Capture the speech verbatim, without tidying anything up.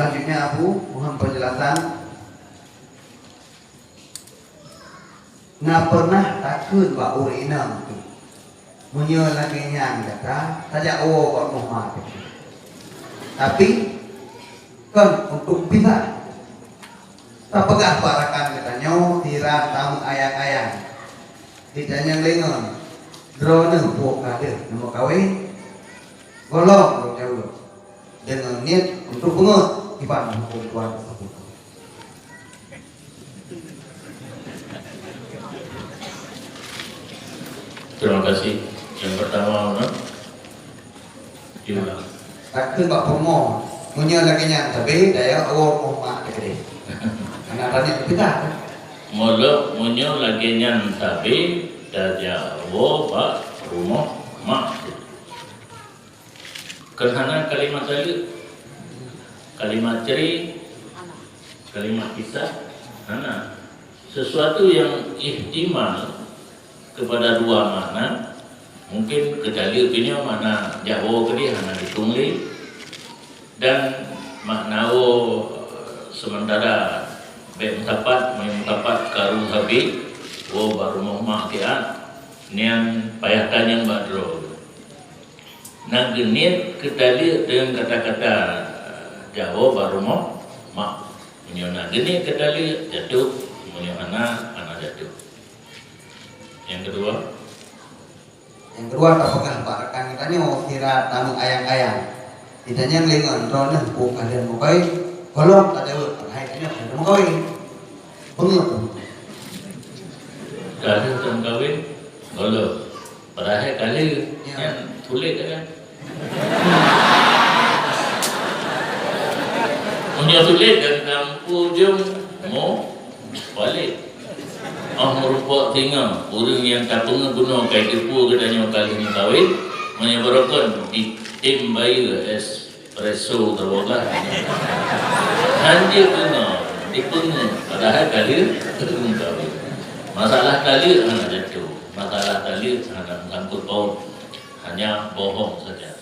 Selanjutnya, Abu, mohon penjelasan. Na pernah takheun bak ureueng inong tu, meunyoe lagèe nyan gata tajak woe bak rumoh mak teuh. Tapi kon untuk pisah. Tapeugah bak rakan geutanyoe sira tameuayang-ayang. Ditanyong lé ngon, "Droeneuh peue ka deuh neumeukawen?" Gohlom lôn jaweueb, deungon niet untuk beungeut kiban huköm Tuhan teuseubut. Terima kasih. Yang pertama, Mak. Diulang. Takheun bak peurumoh, meunyoe lagèe nyan sabe, tajak woe rumoh mak teuh keudeh. Hana ranik peugah. Meulok, meunyoe lagèe nyan sabe, tajak woe bak rumoh mak teuh. Kon hana kalimat taleuek, kalimat cerai, kalimat pisah, hana. Sesuatu yang ihtimal kepada dua makna, mungkin keutaleuek keunyoe makna jak woe keudeh hana ditueng lé, dan makna woe sementara bèk meusapat, meunyoe meusapat karu sabe, woe bak rumoh mak siat, nyan payah tanyong bak droe. Na geuniet keutaleuek deungon kata-kata jawoe bak rumoh mak. Meunyoe na geuniet keutaleuek, jatuh. Meunyoe hana, hana jatuh. Nyang keudua. Nyang keudua, tapeugah bak rakan geutanyoe sira tameuayang-ayang. Ditanyong lé ngon, "Droeneuh peue ka lheueh meukawen?" Gohlom tajaweueb, "Hai, tanyoe ka lheueh meukawen." Beungeut. Ka lheueh meukawen? Gohlom. Padahai ka lheueh, ya, nyan tuléh kan? Meunyoe tuléh kan, lam ujong meupaléh. Oh, meurumpok singoh, ureueng nyang tapeungeuet bunoe ka jiteupeue geutanyoe ka lheueh meukawen, meunyoe barokon ditem bayeue espresso saboh glas. Han jeuet deungoe, dipeungeuet, padahai ka lheueh meukawen. Masalah taleuek hana jatuh, masalah taleuek hana meusangkut paut, hanya bohong saja.